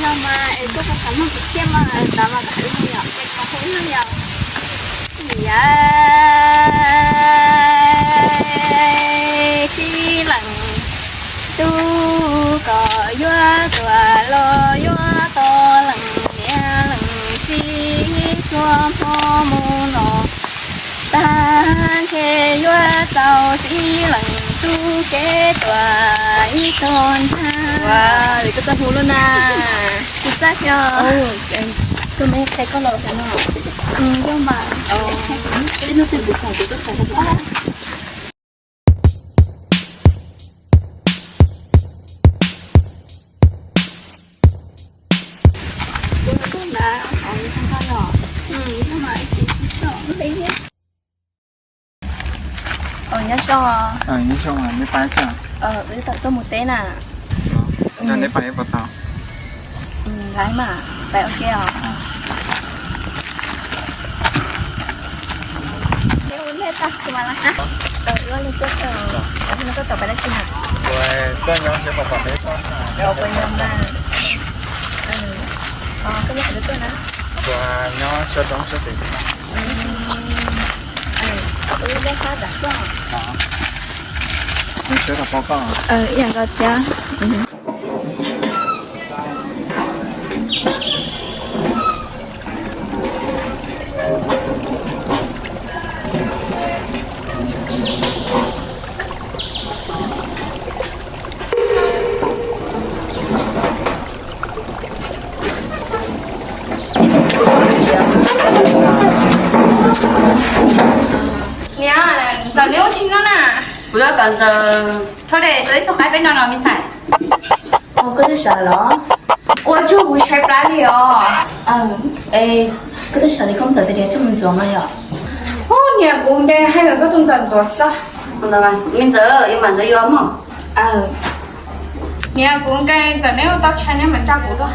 No mas es koj puas xav mloog kuv thiab mas, xav mas koj hais ib lus yom, es koj hu ib lus yom. Yam txij leej tub kom yuav tuaj los yuav tau leej niam leej txiv, txhua hmo mus no tag ntshe yuav txaus txij leej tub kev tuaj ib tog ntag. Ua, koj tau hu lub na. Kuv txaj xyov. Koj me qhia koj los no. Yog mas. Ib hnub twg kuv kawm kuv tuaj kawm. Nyob zoo. Nyob zoo, neb pab tso. Wb tuaj mus teb na. Neb pab puas tau? Laiv mas, pab ua ke os. Koj nyob siab pom pom peb toj na. Koj nyob qhov twg tuaj na? Nyob siab roob siab pem. Siab rau pom koj. Ib yam nkaus thiab. Niam, ntxawm neb ua tsi nyob na? Kuv yuav kom ntxawm thauj dej tua ib tug qaib peb noj no me ntxhais. Koj twb sawv los? Ua tsuag kuv tshaib plab li os. Es koj twb sawv li koj mus txog tias tsuag mus ntxuav mas yom. Hu niam kuv ntes hais kom koj tus ntxawm ntxuav xwb. Me ntxawm, yuav mam ntxuav yuav mog. Niam kuv nkees ntxawm neb ua tau tshais neb mam tsa kuv tuaj.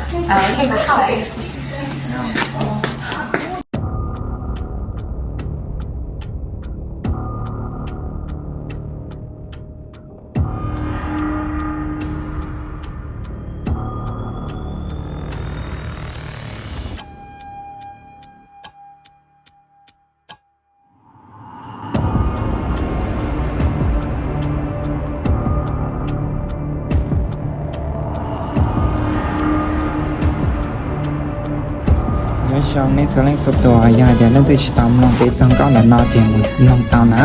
Nyob zoo nej txhua leej txhua tus, yog hais tias leej twg tsis tau mloog peb txoj nkauj ntawm no ces mus mloog tau na.